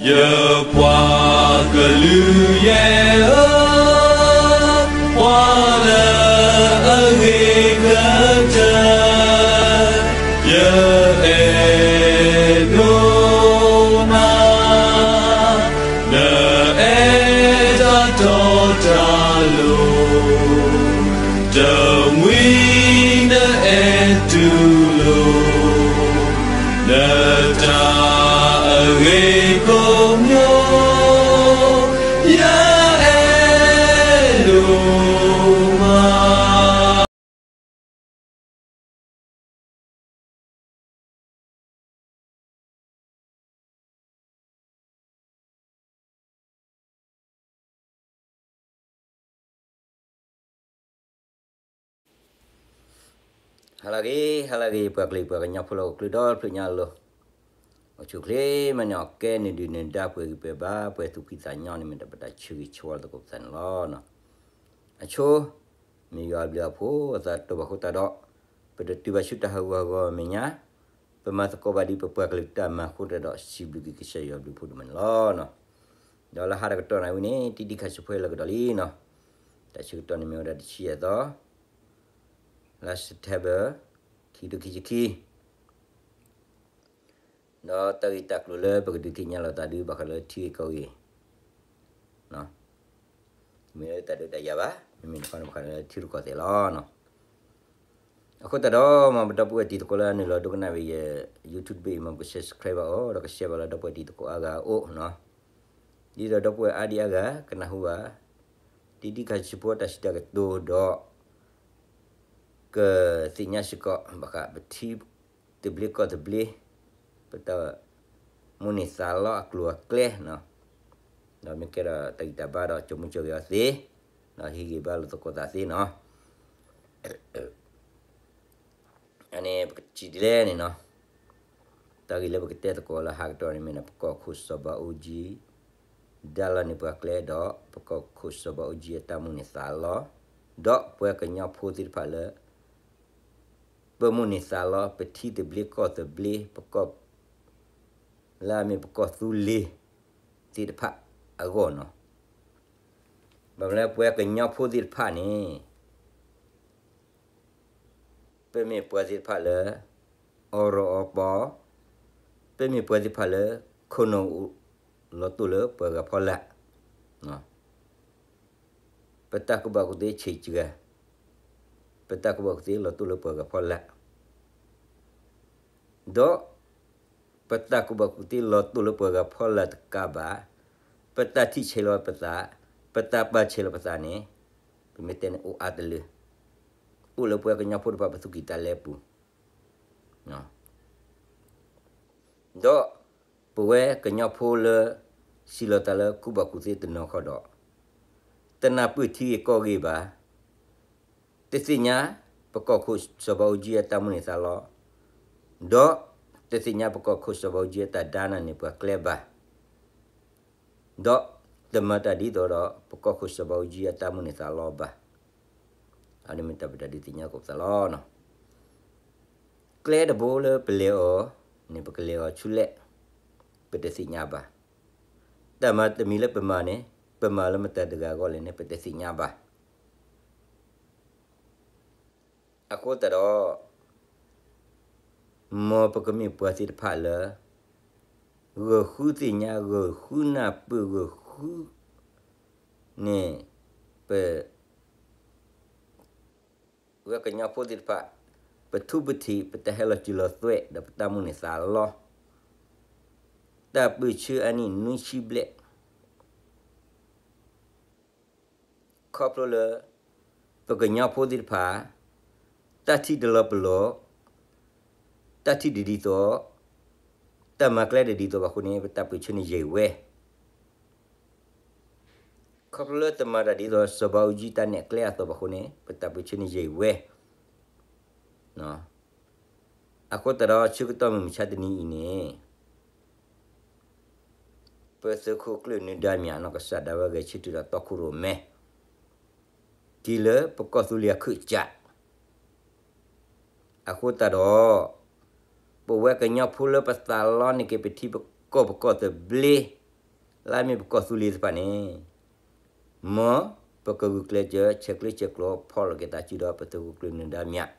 ယပှၤကလုာ်ယဲၢ်ဧၢ, ပှၤလၢအဂ့ၤကတၢၢ်, ယအဲၣ်ဒိးနၤ, နအဲၣ်တၢ်တီတၢ်လိၤ, တမှံၤနအဲၣ်တူၢ်လိာ် နတၢ်အဂ့ၤကိးမံၤ, ယအဲၣ်ဒိးမး. ဟါလၢအဂ့ၤ ဟါလၢအဂ့ၤ ပှၤကလုာ်ပှၤကညီဖိလၢအိၣ်ချ့ဒီဖျၢၣ်ညါအလိၤ, အိၣ်ဆူၣ်ချ့မၤန့ၢ်အီၣ်ကဲ နဒုၣ်နဒါ ပှဲၤဂံၢ်ပှဲၤဘါ ပှဲၤသူၣ်ဖှံသးညီန့ၣ် မ့ၢ်တၢ်ပတၢ်ဆၢဂ့ၤဆၢဝါလၢသကိးပသးန့ၣ်လီၤ. အဆိ မ့ၢ်ယွၤအဘျုးအဖှိၣ်အသးတဘၣ်ဃိသတးဒီး ပတတုၤဘၣ်ဆူတၢ်ဟးဂူာ်ဟးဂီၤမဲာ်ညါ, ပမၤသကိးဘၣ်ဒ်ပပှၤကလုာ်တၢ်မၤအဃိသတးဒီး စံးဘျုးက့ၤကစၢ်ယွၤအဘျုးအဖှိၣ်ဒိၣ်မးန့ၣ်လီၤ. ဒီးလၢဟါတကတီၢ်နၤဝံၤန့ၣ် တံၤတံၤခါဆူဖိလၢကဒီးလံနီၤ, တၢ်ဆၢကတီၢ်န့ၣ်မ့ၢ်ဝဲဒၣ်တဆံယဲၢ်သီ လါ September ခံကထိခံဆံခံ ဒီးတၢ်ဂ့ၢ်တၢ်ကျိၤလၢပကဒုးသ့ၣ်ညါလိာ်သးဒုး ဘၣ်ဃးလၢထံဂ့ၢ်ကီၢ်ဂ့ၢ်, မ့ၢ်လၢတၢ်ဒုးတၢ်ယၤဘၣ်, မ့မ့ၢ်တခီန့ၣ် ဘၣ်ဃးလၢထံရူၢ်ကီၢ်သဲးလီၤ. အဃိသတးဒီး မ်ပဒီပုၢ်ဝဲၢ်တံၤသကိးလၢအနုာ်လီၤဒိကနၣ်ဝဲယ YouTube တဘ့ၣ်အံၤ မ်ပက subscribe ဘၣ်အီၤ ဒီးက share ဘၣ်လၢဒီပုၢ်ဝဲၢ်တံၤသကိးအါဂၤအအိၣ်နီၤ, ဒ်သိးဒီပုၢ်ဝဲၢ်အါဒံအါဂၤကနၢ်ဟူဘၣ် တံၤတံၤခါဆူဖိတၢ်စံးတၢ်ကတိၤဒီး ကသ့ၣ်ညါစ့ၢ်ကီး ဘၣ်ဃးပထံသဘျ့ကီၢ်သဘျ့ ပတၢ်မိၣ်န့ၢ်သးလီအကျိၤအကျဲနီၤ, ဒီးမ့ၢ်ကဲဒီးတၢ်ဂံၢ်တၢ်ဘါဒီး ကၠိမူကၠိဂဲၤအီၤသ့, ဒီးဟ့ၣ်ဂံၢ်ဘါလိာ်သကိးသးသ့နီၤ. အန့ၣ် ပကစံးဒ်လဲၣ်န့ၣ်နီၤ, တၢ်ဂ့ၢ်လၢပကတဲသကိးလၢဟါကတီၢ်န့ၣ်မ့ၢ်န့ၣ် ပကီၢ်ခိၣ်စီၤဘးအူကၠံ ဒါလီၤန့ၢ်ပှၤကျဲဒီး ပကီၢ်ခိၣ်စီၤဘးအူကၠံအတၢ်မိၣ်န့ၢ်သးလီ, ဒီးပှၤကညီဖိသ့ၣ်တဖၣ်လၢ ပမိၣ်န့ၢ်သးလီ ပထံသဘျ့ကီၢ်သဘျ့ ပကီၢ် လၢအမ့ၢ်ပကီၢ်သူလ့ၤသ့ၣ်တဖၣ်အဂီၢ်နီၤ. ဘၣ်မနုၤလၢပှၤကညီဖိသ့ၣ်တဖၣ်န့ၣ် ပမ့ၢ်ပှၤသ့ၣ်တဖၣ်လၢ အီၣ်ရီၣ်အီပီ, ပမ့ၢ်ပှၤသ့ၣ်တဖၣ်လၢ ခိၣ်နူာ်လီၤတိၢ်လၢပှၤဂၤဖီလာ်, ပတၢ်ကူၣ်ဘၣ်ကူၣ်သ့ဆံးစှၤ, ပတၢ်ကူၣ်ဘၣ်ကူၣ်သ့လီၤတိၢ်လၢပှၤဂၤဖီလာ်, ဒီး ပတၢ်ကူၣ်ဘၣ်ကူၣ်သ့လီၤတိၢ်လၢပှၤဂၤဖီလာ်တကးဘၣ်, ပတၢ်ထံၣ်ဆဲးလီၤပသး, ပတၢ်ပာ်ဆဲးလီၤပသးန့ၣ် ပမ့ၢ်တဲန့ၣ်အိၣ်အါတလၢ, အိၣ်လၢပှၤကညီဖိတဖၣ်ပသူၣ်ကံၢ်သးလဲပူၤ ဒီးပဝဲကညီဖိလၢ စံးလီၤသးလၢကူၣ်ဘၣ်ကူၣ်သ့တနီၤခီဒီး တနၢ်ပၢၢ်ထံဂ့ၢ်ကီၢ်ဂ့ၢ်ဘၣ်, တသ့ၣ်ညါပကီၢ်ခိၣ်စီၤဘးအူကၠံအတၢ်မိၣ်န့ၢ်သးလီ, ဒီးတသ့ၣ်ညါပကီၢ်ခိၣ်စီၤဘးအူကၠံအတၢ်ဒါနၢ်န့ၢ်ပှၤကျဲဘၣ်, ဒီးတမၤတၢ်ဒ်သိးဒီး ပကီၢ်ခိၣ်စီၤဘးအူကၠံအတၢ်မိၣ်န့ၢ်သးလီဘၣ်. အန့ၣ်မ့ၢ်တၢ်ပတၢ်ဒုးသ့ၣ်ညါသကိးပသးလီၤ. ကျဲတဘိလၢပလဲၤအီၤန့ၣ် ပကလဲၤအီၤဆူလဲၣ်, ပတသ့ၣ်ညါဘၣ်. တၢ်မၤတမံၤလၢပမၤန့ၣ် ပမၤလၢမတၤတဂၤအဂီၢ်လဲၣ်န့ၣ် ပတသ့ၣ်ညါဘၣ်. အဃိသတးဒီး မ်ပကမ့ၢ်ပှၤသ့ၣ်တဖၣ်လၢ ဂၢၢ်ဃုသ့ၣ်ညါ ဂၢၢ်ဃုနၢ်ပၢၢ် ဂၢၢ်ဃုန့ၣ် ပ ဝဲကညီဖိသ့ၣ်တဖၣ် ပထူပထံး ပတၢ်ဟဲလီၤစၢၤလီၤသွဲၣ် ဒီးပတၢ်မိၣ်န့ၢ်သးလီ တၢ်ပၢၢ်ဆၢအနံၣ်နွံဆံဘျဲၣ် ခီဖျိလၢ ပကညီဖိသ့ၣ်တဖၣ် တၢ်ထံၣ်တလီၤပလိာ် တၢ်ထံၣ်တဒ်သိး တၢ်မၤကျဲတဒ်သိးဘၣ်အဃိန့ၣ် ပတၢ်ပၢၢ်ဆၢန့ၣ်ယံာ်ဝဲ ခီဖျိလၢတမၤတၢ်ဒ်သိး စီၤဘးအူကၠံတၢ်နဲၣ်ကျဲအသိးဘၣ်အဃိန့ၣ် ပတၢ်ပၢၢ်ဆၢန့ၣ်ယံာ်ဝဲ အဃိသတးဒီး ဆၢကတီၢ်မုၢ်မဆါတနံၤအံၤန့ၣ် ပသုးခိၣ်ကျၢၢ်နၢၤဒါမၠးနီၢ်ကစၢ်ဒၣ်ဝဲဂဲၤဆၢထၢၣ်ဒီးတီခိၣ်ရိၣ်မဲ တုၤလၢပကီၢ်သူလ့ၤအခုၣ်ကၠး အဃိသတးဒီး ပဝဲကညီဖိလၢပသးလီန့ၢ်က့ၤပထံပကီၢ်ပကီၢ်သဘျ့ လၢအမ့ၢ်ပကီၢ်သူလ့ၤသ့ၣ်တဖၣ်န့ၣ် မ်ပကဂုာ်ကျဲးစၢး ဆဲးကျၢဆဲးကျိး ဖီၣ်လိာ်က့ၤသးစုဒီး ပသုးခိၣ်ကျၢၢ်နၢၤဒါမၠး,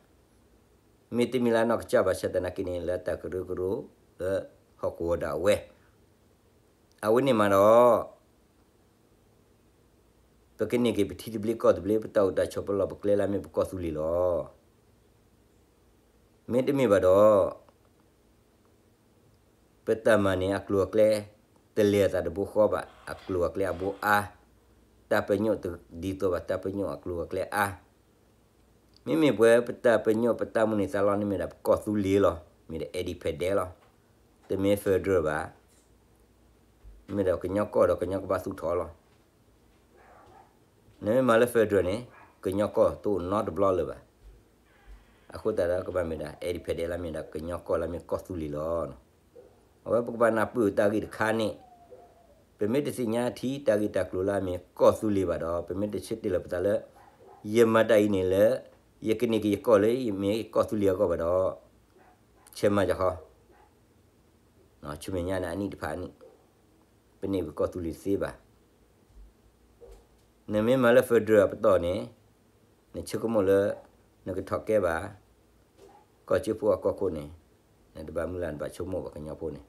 မ့တမ့ၢ်လၢနီၢ်ကစၢ်ဘၣ်ဆၣ်သနာ်က့န့ၣ် လၢတၢ်ကရၢကရိလၢဟီၣ်ကဝီၤဒၣ်အဝဲ, အဝဲန့ၣ်မးဒီး ပကန့ၢ်က့ၤပထံသဘျ့ကီၢ်သဘျ့ ပတၢ်အိၣ်တၢ်ဆိး ပလီၢ်ပကျဲလၢအမ့ၢ်ပကီၢ်သူလ့ၤလီၤ. မ့တမ့ၢ်ဘၣ်ဒီး ပတၢ်မၤန့ၣ်အကျိၤအကျဲ တလဲၤအသးတဘိဃီဘၣ်, အကျိၤအကျဲအဘိအါ, တၢ်ပညိၣ်တဒ်သိးဘၣ်, တၢ်ပညိၣ်အကျိၤအကျဲအါ. မ့မ့ၢ်ပဝဲပတၢ်ပညိၣ်ပတၢ်မုၢ်န့ၢ်သးလီန့ၣ် မ့ၢ်ဒၣ်ပကီၢ်သူလ့ၤလီၤ, မ့ၢ်ဒၣ် independent လီၤ, တမ့ၢ် federal ဘၣ်, မ့ၢ်ဒၣ်ကညီကီၢ်ဒီးကညီကဘၣ်သူၣ်ထီၣ်လီၤ. နမ့ၢ်မၤလၢ federal န့ၣ် ကညီကီၢ်တအိၣ်နီတဘျီလၢၤဘၣ်. အဃိသတးဒီးကဘၣ်မ့ၢ်ဒၣ် independent လၢမ့ၢ်ဒၣ်ကညီကီၢ်လၢမ့ၢ်ကီၢ်သူလ့ၤလီၤ. အဝဲပကဘၣ်နၢ်ပၢၢ်တၢ်ဂ့ၢ်တခါန့ၣ်, ပမ့ၢ်တသ့ၣ်ညါထံတၢ်ဂ့ၢ်တၢ်ကျိၤလၢအမ့ၢ်ကီၢ်သူလ့ၤဘၣ်ဒီး ပမ့ၢ်တဆၢတဲာ်လီၤပသးလၢ ယမၤတၢ်အံၤန့ၣ်လၢ ယကန့ၢ်က့ၤယကီၢ်လၢယမ့ၢ်ကီၢ်သူလ့ၤအဂီၢ်ဘၣ်ဒီး ဆဲးမၤယၤဃီ ဆူမဲာ်ညါန့ၣ်အနံၣ်တဖၣ်အနံၣ်, ပန့ၢ်ကီၢ်သူလ့ၤတသ့ဘၣ်. နမ့ၢ်မၤလၢ federal အပတီၢ်န့ၣ် နဆိကမိၣ်လၢ နကထီၣ်ကဲဘၣ် ကီၢ်စၢဖှိၣ်အကီၢ်ခိၣ်န့ၣ် နတဘၣ်မုၢ်လၢ်နဘၣ်ဆိကမိၣ်ဘၣ်ကညီဖိန့ၣ်,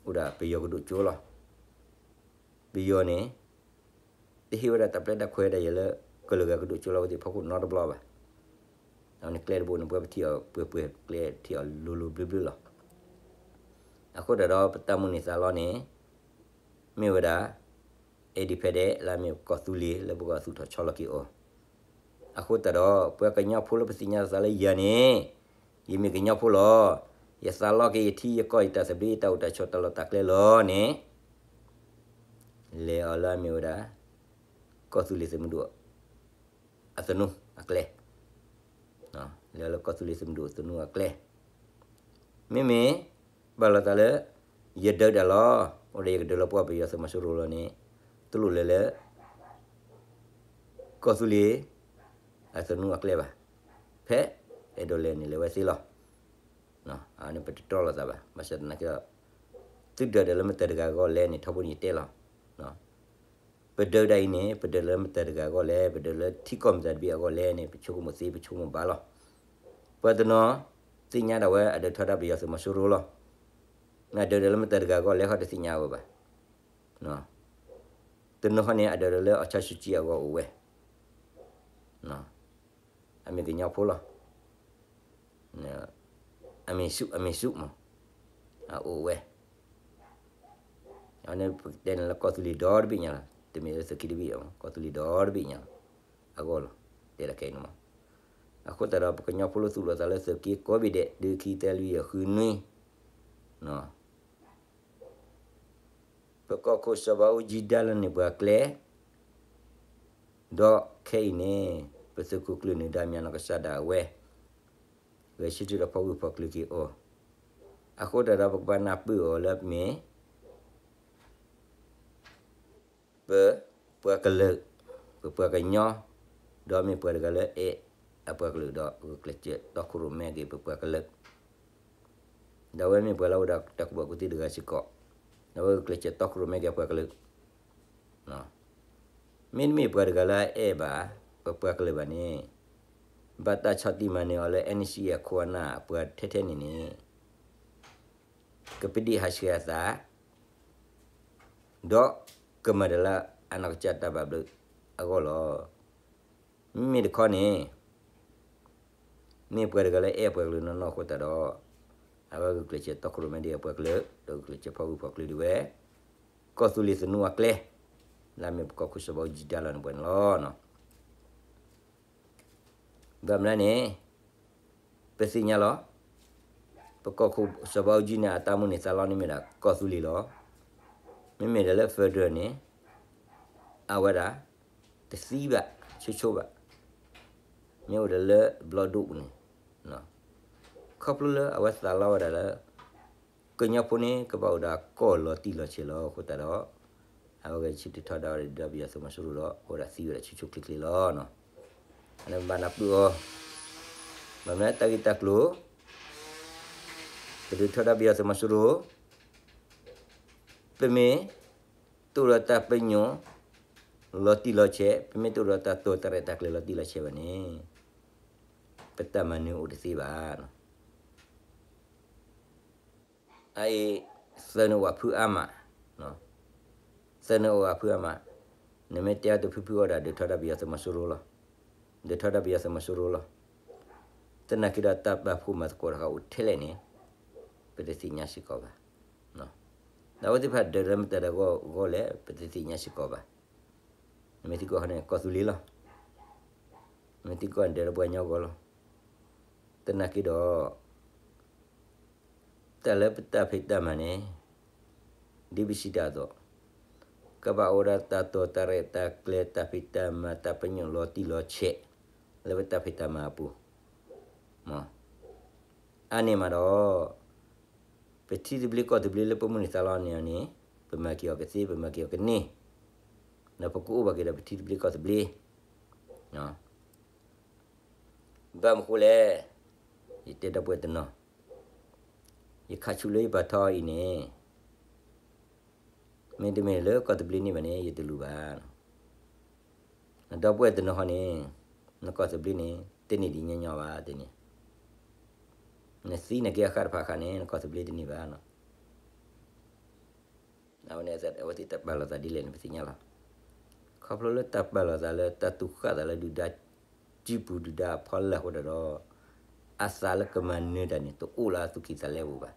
အိၣ်ဒၣ်ပယီၤကဒိၣ်ကၠိလီၤ. ပယီၤန့ၣ် တဟ့ၣ်ဝဲဒၣ်တၢ်ပျဲတၢ်ခွဲးဒၣ်ယဲလၢ ကလၢၤဂၤကဒိၣ်ကၠိလီၤဝဲသ့ၣ်ဖီခိၣ်နီတဘျီဘၣ်. အဝဲန့ၣ်ကျဲတဘိန့ၣ် ပှဲၤပထံၣ်အီၤပှဲၤပှဲၤ ကျဲထံၣ်အီၤလိၤလိၤဘျၢဘျၢလီၤ. အဃိသတးဒီးပတၢ်မုၢ်န့ၢ်သးလီန့ၣ် မ့ၢ်ဝဲဒၣ် independent လၢအမ့ၢ်ကီၢ်သူလ့ၤလၢပကသူၣ်ထီၣ်ဆီလီၤက့ၤအီၤ. အဃိသတးဒီး ပှၤကညီဖိလၢပသ့ၣ်ညါသးလၢယၤန့ၣ် ယမ့ၢ်ကညီဖိလီၤ. ယသးလီက့ၤယထံယကီၢ်ယတၢ်သဘျ့ယတၢ်အိၣ်တၢ်ဆိးတၢ်လီၢ်တၢ်ကျဲလီၤန့ၣ် လဲၤအီၤလၢအမ့ၢ်ဝဲဒၣ် ကီၢ်သူလ့ၤသုးမုၢ်ဒိၣ် အသနူအကျဲ, လဲၤအီၤလၢကီၢ်သူလ့ၤသုးမုၢ်ဒိၣ်အသနူအကျဲ, မ့မ့ၢ် ဘၣ်လီၤသးလၢ ယဒုးတၢ်လီၤ, အိၣ်ဒီးယကဒုးလီၤပှီၢ်ပယီၤသုးမီၤစိရိၤလီၤန့ၣ် တလိၣ်လဲၤလၢ ကီၢ်သူလ့ၤ အသနူအကျဲဘၣ်. ဖဲအဲၣ်ဒိးလဲၤန့ၣ်လဲၤဝဲသ့လီၤ. အန့ၣ်ပတတြီလိာ်သးဘၣ်. ဘၣ်ဆၣ်သနာ်က့ သုဒုးတၢ်လၢမတၤတဂၤအဂီၢ်လဲၣ်န့ၣ် ထီဘိန့ၣ်ယတဲလီၤ. ပဒုးတၢ်အံၤန့ၣ် ပဒုးလၢမတၤတဂၤအဂီၢ်လဲၣ်, ပဒုးလၢထံကီၢ်မတၤတဘ့ၣ်အဂီၢ်လဲၣ်န့ၣ် ပဆိကမိၣ်သ့ ပဆိကမိၣ်ဘၣ်လီၤ. ပှၤတနီၤ သ့ၣ်ညါဒၣ်ဝဲအဒုးထီဒါပယီၤသုးမီၤစိရိၤလီၤ. အဒုးတၢ်လၢမတၤတဂၤအဂီၢ်လဲၣ်ဃီတသ့ၣ်ညါဝဲဘၣ်. တနီၤဃီန့ၣ် အဒုးတၢ်လၢအီၣ်ဆၣ်ဆူၣ်ကံအဂီၢ်အိၣ်ဝဲ အမ့ၢ်ကညီဖိလီၤ. အမ့ၢ်ဆူၣ် အမ့ၢ်ဆူၣ်မး အအိၣ်ဝဲ. အန့ၣ်ပကတဲန့ၣ်လၢကီၢ်သူလ့ၤဒီတဘ့ၣ်ညါလီၤ. တမ့ၢ်လၢသုးက့တဘ့ၣ်အီၤ, ကီၢ်သူလ့ၤဒီတဘ့ၣ်ညါလီၤ. အဂီၢ်လီၤ. တဲဒၣ်ခဲအံၤန့ၣ်မး. အဃိသတးဒီး ပကညီဖိလၢသူၣ်လီၤသးလၢသုးက့ကိးဘ့ၣ်ဒဲး ဒုးခံသၢလွံၢ်ယဲၢ်ဃုနွံ ပကီၢ်ခိၣ်စီၤဘးအူကၠံဒါလီၤန့ၢ်ပှၤကျဲ, ဒီးခဲအံၤန့ၣ် ပသုးခိၣ်ကျၢၢ်နၢၤဒါမၠးနီၢ်ကစၢ်ဒၣ်ဝဲ ဂဲၤဆၢထၢၣ်ဒီးဖီၣ်ဂၢၢ်ဖီၣ်ကျၢၤက့ၤအီၤ, အဃိသတးဒီးပကဘၣ်နၢ်ပၢၢ်အီၤလၢမ့ၢ် ပ ပှၤကလုာ်, ပပှၤကညီ, ဒီးမ့ၢ်ပှၤတဂၤလၢအဲၣ်အပှၤကလုာ်ဒီး ဂုာ်ကျဲးစၢးတီခိၣ်ရိၣ်မဲက့ၤပပှၤကလုာ်, ဒီးအဝဲမ့ၢ်ပှၤလၢအအိၣ်ဒီးတၢ်ကူၣ်ဘၣ်ကူၣ်သ့တဂၤစ့ၢ်ကီး, ဒီးအဝဲဂုာ်ကျဲးစၢးတီခိၣ်ရိၣ်မဲက့ၤအပှၤကလုာ်, မ့တမ့ၢ်ပှၤတဂၤလၢအအဲၣ်ဘၣ် ပပှၤကလုာ်ဘၣ်န့ၣ်, ဘၣ်တၢ်ဆီၣ်တံၢ်မၤနၢၤအီၤလၢ NCA အခိၣ်အနၢ်အပှၤထဲထဲန့ၣ်န့ၣ် ကပဒံးဟးဆှဲးအသး ဒီးကမၤတၢ်လၢအနီၢ်ကစၢ်တၢ်ဘၣ်ဘျုးအဂီၢ်လီၤ. မ့မ့ၢ်တခီန့ၣ် မ့ၢ်ပှၤတဂၤလၢအဲၣ်ပှၤကလုာ်နီၢ်နီၢ်အဃိသတးဒီး အဝဲဂုာ်ကျဲးစၢးတီခိၣ်ရိၣ်မဲဒံးအပှၤကလုာ် ဒီးဂုာ်ကျဲးစၢးဖီၣ်ဂၢၢ်ဖီၣ်ကျၢၤဒံးဝဲ ကီၢ်သူလ့ၤသနူအကျဲ လၢအမ့ၢ်ပကီၢ်ခိၣ်စီၤဘးအူကၠံဒါလီၤန့ၢ်ပှၤန့ၣ်လီၤ. ဘၣ်မနုၤန့ၣ် ပသ့ၣ်ညါလီၤ. ပကီၢ်ခိၣ်စီၤဘးအူကၠံန့ၣ် အတၢ်မုၢ်န့ၢ်သးလီန့ၣ်မ့ၢ်ဒၣ်ကီၢ်သူလ့ၤလီၤ. မ့မ့ၢ်ဒီးလၢ federal န့ၣ် အဝဲဒၣ် တသံဘၣ် ဆိဆိဘၣ်. မ့ၢ်အိၣ်ဒီးလၢဘျီဒိၣ်ပူၤန့ၣ် ခီဖျိလၢအဝဲသးလီဝဲဒၣ်လၢ ကညီဖိန့ၣ် ကဘၣ်အိၣ်ဒီးကီၢ်လီၤတံၢ်လီၤဆဲးလီၤအဃိသတးဒီး အဝဲဂဲၤဆၢထၢၣ်ထီဒါဝဲဒၣ်ဒီးပယီၤသုးမီၤစိရိၤဒီး အိၣ်ဝဲဒၣ်သံဝဲဒၣ်ဆိဆိချ့ချ့လီၤ. အန့ၣ်ဘၣ်နၢ်ပၢၢ်အီၤ, ဘၣ်မနုၤတၢ်ဂ့ၢ်တၢ်ကျိၤ ပဒုးထီဒါပယီၤသုးမီၤစိရိၤ ပမ့ၢ် ပမ့ၢ်တအိၣ်ဒီးတၢ်ပညိၣ် လီၤတံၢ်လီၤဆဲး, ပမ့ၢ်တအိၣ်ဒီးတၢ်တိာ်တၢ်ရဲၣ်တၢ်ကျဲၤလီၤတံၢ်လီၤဆဲးဘၣ်န့ၣ်, ပတၢ်မၤနၢၤအိၣ်တသ့ဘၣ်. အအံၤ သၢနအိၣ်အဖုအါမး, သၢနအိၣ်အဖုအါမး, နမ့ၢ်တဲအီၤတဖုဖုအီၤဒီး ဒုးထီဒါပယီၤသုးမီၤစိရိၤလီၤ, ဒုးထီဒါပယီၤသုးမီၤစိရိၤလီၤ. သနာ်က့ဒီးတၢ်ပာ်ဖှိၣ်မၤသကိးတခါအိၣ်ထဲလဲၣ်န့ၣ် ပတသ့ၣ်ညါစ့ၢ်ကီးဘၣ်. ဒီးအဝဲသ့ၣ်တဖၣ်ဒၢးလၢမတၤဒီးဂီၢ်ဂီၢ်လဲၣ် ပတသ့ၣ်ညါစ့ၢ်ကီးဘၣ်. နမ့ၢ်သံကွၢ်န့ၣ် ကီၢ်သူလ့ၤလီၤ. နမ့ၢ်သံကွၢ်န့ၣ် ဒၢးလၢပှၤကညီဂီၢ်လီၤ. သနာ်က့ဒီး တၢ်လၢပတၢ်ဖံးတၢ်မၤန့ၣ် ဒ်ပစံးတၢ်အသိး, ကဘၣ်အိၣ်ဒီးတၢ်တိာ်တၢ်ရဲၣ်တၢ်ကျဲၤ တၢ်ဖံးတၢ်မၤ တၢ်ပညိၣ်လီၤတံၢ်လီၤဆဲး လၢပတၢ်ဖံးတၢ်မၤအပူၤ, အါန့ၢ်မးဒီး ပထံသဘျ့ကီၢ်သဘျ့လၢပမုၢ်န့ၢ်သးလီၤန့ၣ်န့ၣ် ပမၤက့ၤအီၤကသ့ ပမၤက့ၤအီၤကန့ၢ်, ဒီးပကအိၣ်ဘၣ်က့ၤဒီးပထံသဘျ့ကီၢ်သဘျ့ ဘၣ်မနုၤဃိလဲၣ်, ယတဲဒီပုၢ်ဝဲၢ်တနီၤ, ယခးဆူၣ်လၢယပာ်ထီၣ်အီၤအံၤန့ၣ်, မ့တမ့ၢ်လၢကီၢ်သဘျ့န့ၣ်ဘၣ်န့ၣ် ယတလူၤဘၣ်. ဒီပုၢ်ဝဲၢ်တနီၤဃီန့ၣ်, နကီၢ်သဘျ့န့ၣ် တန့ၢ်ဒံးညီညီဘၣ်တန့ၣ်, နသံနက့အခါတဖၣ်အခါန့ၣ် နကီၢ်သဘျ့တန့ၢ်ဘၣ်. အဝဲန့ၣ် အဝဲသ့ၣ်တၢ်ပာ်လီၤသးဒ်လဲၣ်န့ၣ် ပသ့ၣ်ညါလီၤ. ခီဖျိလၢတၢ်ပာ်လီၤသးလၢတၢ်တူၢ်ဃာ်သးလၢဒုၣ်ဒါစုပူၤဒုၣ်ဒါအဖီလာ်အဃိဒီး, အသးလၢကမၤနၢၤတၢ်န့ၣ် တအိၣ်လၢအသူၣ်ကံၢ်သးလဲပူၤဘၣ်.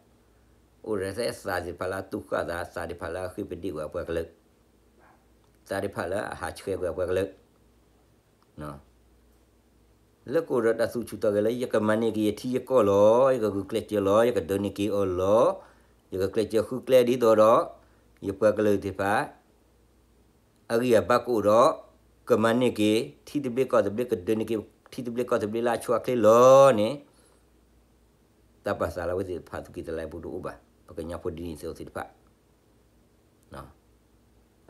အိၣ်ဒီးသ့ၣ်သးသ့ၣ်တဖၣ်လၢအတူၢ်ဃာ်သး, သးသ့ၣ်တဖၣ်လၢအဃ့ၢ်ပဒ့ၣ်ကွံာ်အပှၤကလုာ်, သးသ့ၣ်တဖၣ်လၢအဟးဆှဲးကွံာ်အပှၤကလုာ် လၢကအိၣ်ဒီးတၢ်သူၣ်ဆူၣ်သးဂဲၤလၢ ယကမၤန့ၢ်က့ၤယထံယကီၢ်လီၤ, ယကဂုာ်ကျဲးစၢးလီၤ, ယကဒိးန့ၢ်က့ၤအီၤလီၤ, ယကကျဲးစၢးဃုကျဲဒ်သိးဒီး ယပှၤကလုာ်သ့ၣ်တဖၣ် အဂံၢ်အဘါကအိၣ်ဒီး ကမၤန့ၢ်က့ၤ ထံသဘျ့ကီၢ်သဘျ့ ကဒိးန့ၢ်က့ၤ ထံသဘျ့ကီၢ်သဘျ့လၢအဆိအချ့လီၤန့ၣ်, တၢ်ပာ်သးလၢအဝဲသ့ၣ်တဖၣ်သူၣ်ကံၢ်သးလဲပူၤတအိၣ်ဘၣ်, ပကညီဖိဒ်န့ၣ်အသိးသ့ၣ်တဖၣ်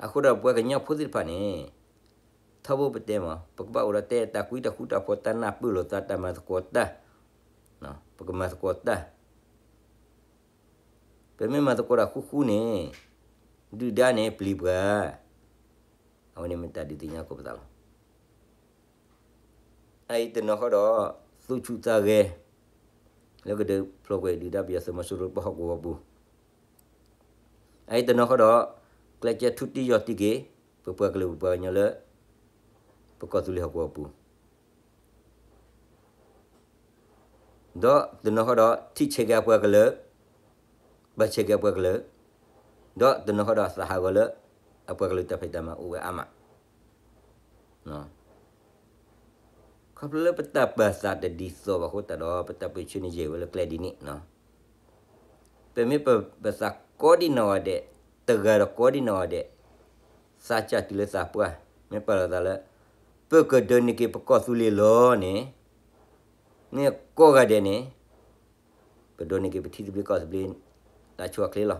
အဃိဒီးပှၤကညီဖိသ့ၣ်တဖၣ်န့ၣ်, ထီဘိပတဲမး ပကဘၣ်အိၣ်ဒီးတဲတၢ်ကွံတၢ်ဃူတၢ်ဖိး တၢ်နၢ်ပၢၢ်လိာ်သး တၢ်မၤသကိးတၢ်, ပကမၤသကိးတၢ်, ပမ့ၢ်မၤသကိးတၢ်ဃူဃူန့ၣ်, ဒုၣ်ဒါန့ၣ်ပျံၤပှၤ, အဝဲန့ၣ်မ့ၢ်တၢ်ဒုးသ့ၣ်ညါသကိးပသးလီၤ. အအံၤတနီၤဃီဒီး သူၣ်ဆူၣ်သးဂဲၤ လၢကဒုးဖျိးကွံာ်ဒုၣ်ဒါပယီၤသုးမီၤစိရိၤလၢပဟီၣ်ကဝီၤပူၤ, အအံၤတနီၤဃီဒီး ကျဲးစၢးထူတံၢ်ယီၢ်တံၢ်က့ၤ ပပှၤကလုာ်ပပှၤကညီလၢ ပကီၢ်သူလ့ၤဟီၣ်ကဝီၤပူၤ ဒီးတနီၤဃီဒီး ထံၣ်ဆဲးက့ၤအပှၤကလုာ်, ဘၣ်ဆဲးက့ၤအပှၤကလုာ်, ဒီးတနီၤဃီဒီးသးဟးဂီၤလၢ အပှၤကလုာ်တၢ်ဖံးတၢ်မၤအိၣ်ဝဲအါမး, ခီဖျိလၢပတၢ်ပာ်သးတဒ်သိးဘၣ်အဃိသတးဒီး ပတၢ်ပၢဆှၢန့ၣ်ယဲၢ်ဝဲလၢကျဲဒ်န့ၣ်, ပမ့ၢ်ပာ်ပသးကိးဒံနီၢ်ဂၤဒဲး, တဂၤဒီးကိးဒံနီၢ်ဂၤဒဲး, သးစၢ်တုၤလၢသးပှၢ်, မ့ၢ်ပာ်လီၤသးလၢ ပကဒိးန့ၢ်က့ၤပကီၢ်သူလ့ၤလီၤန့ၣ်, မ့ၢ်ကိးဂၤဒဲးန့ၣ်, ပဒိးန့ၢ်က့ၤပထံသဘျ့ကီၢ်သဘျ့ လၢအဆိအချ့လီၤ.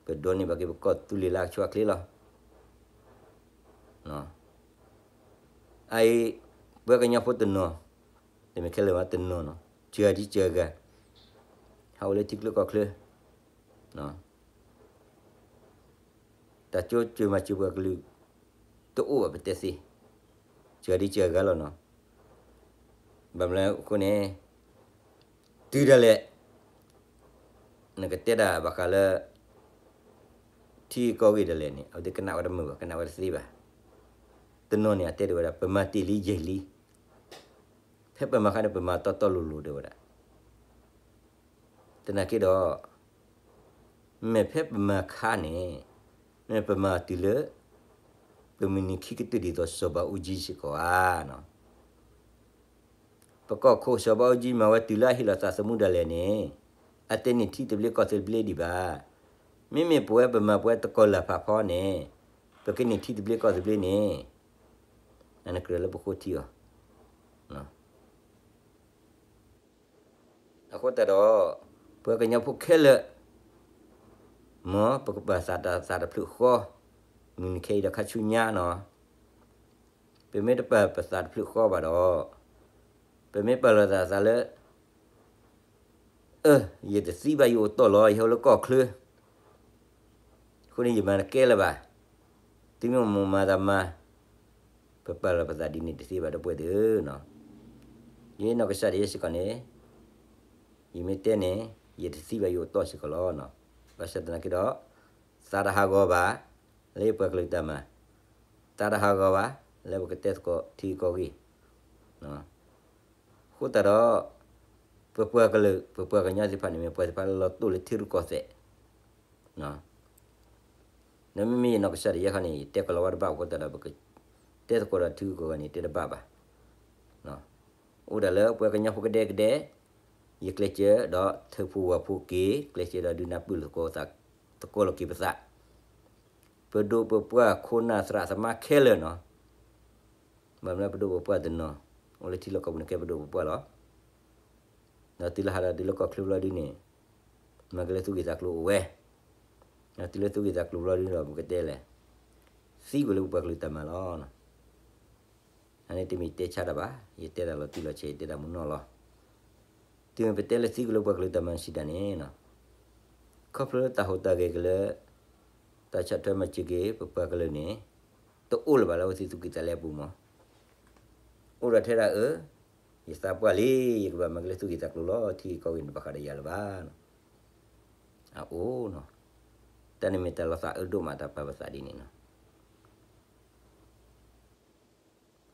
ပဒိးန့ၢ်ဘၣ်က့ၤပကီၢ်သူလ့ၤလၢအဆိအချ့လီၤ. အအံၤ ပှၤကညီဖိတနီၤ, တမ့ၢ်ခဲလၢာ်ဘၣ်တနီၤနီၤ, စှၤဒ်စှၤဂၤ, ဟးအိၣ်လၢထံချၢကီၢ်ချၢ, တၢ်ကၠိကၠိမၤစၢၤပှၤကလုာ် တအိၣ်ဘၣ်ပတဲသ့, စှၤဒ်စှၤဂၤလီၤနီၤ. ဘၣ်မနုၤအဃိန့ၣ်, တုၤဒၣ်လဲာ် နကတဲဒၣ်ဘၣ်ဃးလၢ ထံကီၢ်ဂ့ၢ်ဒၣ်လဲာ်န့ၣ် အဝဲသ့ၣ်ကနၣ်ဝဲတမုာ်ဘၣ်, ကနၣ်ဝဲတသ့ဘၣ်. တနီၤန့ၣ် အတဲဒၣ်ဝဲဒၣ် ပမၤတ့ၢ်လံယဲၢ်လံ, ဖဲပမၤခါန့ၣ် ပမၤတီတီလိၤလိၤဒၣ်ဝဲဒၣ်. သနာ်က့ဒီး မ့ၢ်ဖဲပမၤခါန့ၣ် မ့ၢ်ပမၤတုၤလၢ ပမုၢ်နံၤခံကတၢၢ်ဒ်သိးစီၤဘးအူကၠံစ့ၢ်ကီးဧါ. ပကီၢ်ခိၣ်စီၤဘးအူကၠံမၤဝဲတုၤလၢအဟ့ၣ်လီၤသးသမူဒၣ်လဲာ်န့ၣ် အတန့ၢ်ထံသဘျ့ကီၢ်သဘျ့ဒံးဘၣ်. မ့မ့ၢ်ပဝဲပမၤပဝဲတကီၢ်လၢ်ဖးဖီန့ၣ် ပကန့ၢ်ထံသဘျ့ကီၢ်သဘျ့န့ၣ် အနကြၢးလၢပဃိထံအီၤ အဃိသတးဒီး ပှၤကညီဖိခဲလၢာ် မ်ပကပာ်သးတၢ်သးတဖျၢၣ်ဃီ, မုၢ်နံၤခဲအံၤဒီးခါဆူညါနီၤ, ပမ့ၢ်တပာ်ပသးတဖျၢၣ်ဃီဘၣ်ဒီး ပမ့ၢ်ပာ်လီၤသးသးလၢ အၢ ယတသံဘၣ် ယအိၣ်တီၢ်လီၤ ယဟဲအိၣ်လၢကီၢ်ချၢ, အဃိန့ၣ် ယမၤတကဲလၢၤဘၣ်. သုမ့ၢ်မိၣ်မၤသးမၤ, ပပာ်လီၤပသးဒ်န့ၣ်တသ့ဘၣ် ဒီပုၢ်ဝဲၢ်သ့ၣ်ဧၢနီၤ. ယနီၢ်ကစၢ်ဒၣ်ယဲစ့ၢ်ကီးန့ၣ်, ယမ့ၢ်တဲန့ၣ်, ယတသံဘၣ်ယအိၣ်တီၢ်စ့ၢ်ကီးလီၤ. ဘၣ်ဆၣ်သနာ်က့ဒီး, သးတဟးဂီၤဘၣ်, လၢယပှၤကလုာ်တၢ်မၤ, သးတဟးဂီၤဘၣ်, လၢပကတဲသကိးထံဂ့ၢ်ကီၢ်ဂ့ၢ် အဃိသတးဒီး, ပပှၤကလုာ် ပပှၤကညီသ့ၣ်တဖၣ်န့ၣ် မ့ၢ်ပှၤသ့ၣ်တဖၣ်လၢလီၤတိၢ်လၢထံရူၢ်ကီၢ်သဲး, ဒီးမ့မ့ၢ်ယနီၢ်ကစၢ်ဒၣ်ယဲခီန့ၣ် ယတဲကလီၤဝဲတဘၣ်အဃိသတးဒီး ပကတဲသကိးဒီးထံဂ့ၢ်ကီၢ်ဂ့ၢ်န့ၣ် တဲတဘၣ်ဘၣ်. အိၣ်ဒၣ်လၢပှၤကညီဖိကဒဲကဒဲ, ယကျဲးစၢးဒီးထၢဖှိၣ်ဝၢ်ဖှိၣ်က့ၤ, ကျဲးစၢးဒီးဒုးနၢ်ပၢၢ်လိာ်သကိးသကိးလိာ်က့ၤပသး, ပဒိၣ်ပပှၢ်ခိၣ်နၢ်သရၣ်သမါခဲလၢာ်နီၤ, ဘၣ်မနုၤပဒိၣ်ပပှၢ်တနီၤ, အိၣ်လၢထံလီၢ်ကီၢ်ပူၤန့ၣ်ကဲပဒိၣ်ပပှၢ်လီၤ. ဒီးတုၤလၢဟးဒီးတုၤလၢကီၢ်ချၢဘျီဒုန့ၣ်, မၤက့ၤလၢသူၣ်ဂ့ၢ်သးကျိၤအိၣ်ဝဲ, ဒီးတုၤလၢသူၣ်ဂ့ၢ်သးကျိၤဘျီဒုဒီးပကတဲလဲၣ်, သံကွံာ်လၢပပှၤကလုာ်တၢ်မၤလီၤ. အန့ၣ်တမ့ၢ်တဲဆါတၢ်ဘၣ်, ယတဲတၢ်လီၤတံၢ်လီၤဆဲး ယတဲတၢ်မုာ်နီၢ်လီၤ. တုၤမ့ၢ်ပတဲလၢသံကွံာ်လၢပှၤကလုာ်တၢ်မၤစံးတၢ်န့ၣ်, ခီဖျိလၢတၢ်ဟူးတၢ်ဂဲၤက့ၤလၢ တၢ်ဆီၣ်ထွဲမၤစၢၤက့ၤ ပပှၤကလုာ်န့ၣ်, တအိၣ်လၢၤဘၣ်လၢအဝဲသ့ၣ်သူၣ်ကံၢ်သးလဲအပူၤမး, အိၣ်ဒီးထဲဒၣ်အၢ, ယသးပှၢ်လံ, ယကဘၣ်မၤက့ၤလၢသူၣ်ဂ့ၢ်သးကျိၤလီၤ, ထံဂ့ၢ်ကီၢ်ဂ့ၢ်န့ၣ်တဘၣ်ဃးဒီးယၤလၢၤဘၣ်. အအိၣ်နီၤ, တၢ်န့ၣ်မ့ၢ်တၢ်လီၤသးအၢဒိၣ်မးတၢ်ပာ်ပသးဒ်န့ၣ်နီၤ.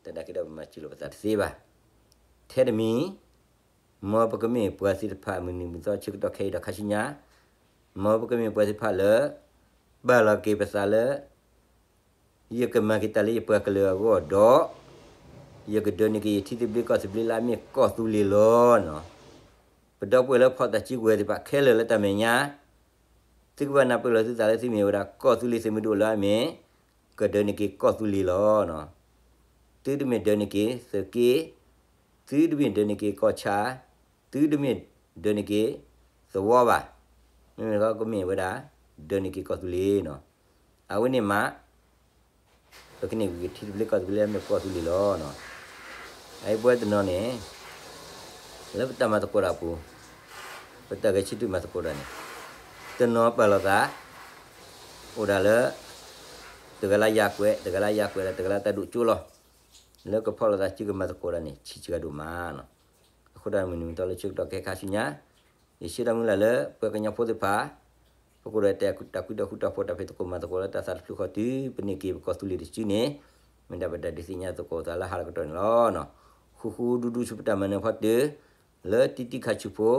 တၢ်နာ်က့ဒီးပမၤစၢၤလိာ်ပသးတသ့ဘၣ်. ထဲတမံၤ, မ်ပကမ့ၢ်ပှၤသ့ၣ်တဖၣ်မုၢ်နံၤမုၢ်သီဆၢကတီၢ်ခဲအံၤဒီးခါဆူညါ, မ်ပကမ့ၢ်ပှၤသ့ၣ်တဖၣ်လၢ ပာ်လီၤက့ၤပသးလၢ ယကမၤက့ၤတၢ်လၢယပှၤကလုာ်အဂီၢ်ဒီး ယကဒၢန့ၢ်က့ၤယထံသဘျ့ကီၢ်သဘျ့လၢအမ့ၢ်ကီၢ်သူလ့ၤလီၤ. ပဒီပုၢ်ဝဲၢ်လၢဖီၣ်တၢ်စုကဝဲၤသ့ၣ်တဖၣ်ခဲလၢာ်လၢတၢ်မဲာ်ညါ, သုကဘၣ်နၢ်ပၢၢ်လီၤသုသးလၢသုမ့ၢ်ဝဲဒၣ်ကီၢ်သူလ့ၤသုးမုၢ်ဒိၣ်လၢအမ့ၢ် ကဒၢန့ၢ်က့ၤကီၢ်သူလ့ၤလီၤ. သုတမ့ၢ်ဒၢန့ၢ်က့ၤသုးက့, သုတမ့ၢ်ဒၢန့ၢ်က့ၤကီၢ်ဆၣ်, သုတမ့ၢ်ဒၢန့ၢ်က့ၤသဝီဘၣ်. မ့မ့ၢ်တခီကမ့ၢ်ဝဲဒၣ် ဒၢန့ၢ်က့ၤကီၢ်သူလ့ၤနီၤ. အဝဲန့ၣ်မး ပကန့ၢ်က့ၤထံသဘျ့ကီၢ်သဘျ့လၢအမ့ၢ်ကီၢ်သူလ့ၤလီၤ. အအံၤပဝဲတနီၤန့ၣ် လၢပတၢ်မၤသကိးတၢ်အပူၤ, ပတၢ်ဂဲၤဆၢထၢၣ်မၤသကိးတၢ်န့ၣ်, တနီၤပာ်လီၤသး အိၣ်ဒၣ်လၢ တဂၤလၢယၤကွဲး, တဂၤလၢယၤကွဲးဒီး တဂၤလၢတၢ်ဒိၣ်ကၠိလီၤ. လၢကဖီၣ်လိာ်သးစုကမၤသကိးတၢ်န့ၣ် ဆံးစှၤဒိၣ်မးနီၤ. အဃိတၢ်မုၢ်နံၤမုၢ်သီလၢဆၢကတီၢ်ခဲခါဆူညါ, ယဆၢဒီးမုၢ်လၢ်လၢပှၤကညီဖိသ့ၣ်တဖၣ် ပကအိၣ်ဒီးတၢ်အဲၣ်တၢ်ကွံတၢ်ဃူတၢ်ဖိးတၢ်ဖံးသကိးမၤသကိးလၢတၢ်သးတဖျၢၣ်ဃီတုၤ ပန့ၢ်က့ၤပကီၢ်သူလ့ၤတစုန့ၣ်, မ့ၢ်ဒၣ်ပတၢ်ဒုးသ့ၣ်ညါသကိးသးလၢဟါလီၤကတီၢ်န့ၣ်လီၤ. ဃူဃူဒူဒူဆူပတၢ်မၤနၢၤဖီတၢၢ်, လၢတံတံခါဆူဖိ,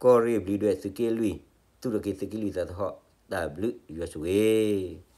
ကီၢ်ရ့ၣ်ဘျုးဒွဲၣ်သုးက့လွံၢ်, သူၣ်ထီၣ်က့ၤသုးက့လွံၢ်သးသဟီၣ်, တၢ်ဘျုးယွၤဆိၣ်ဂ့ၤ.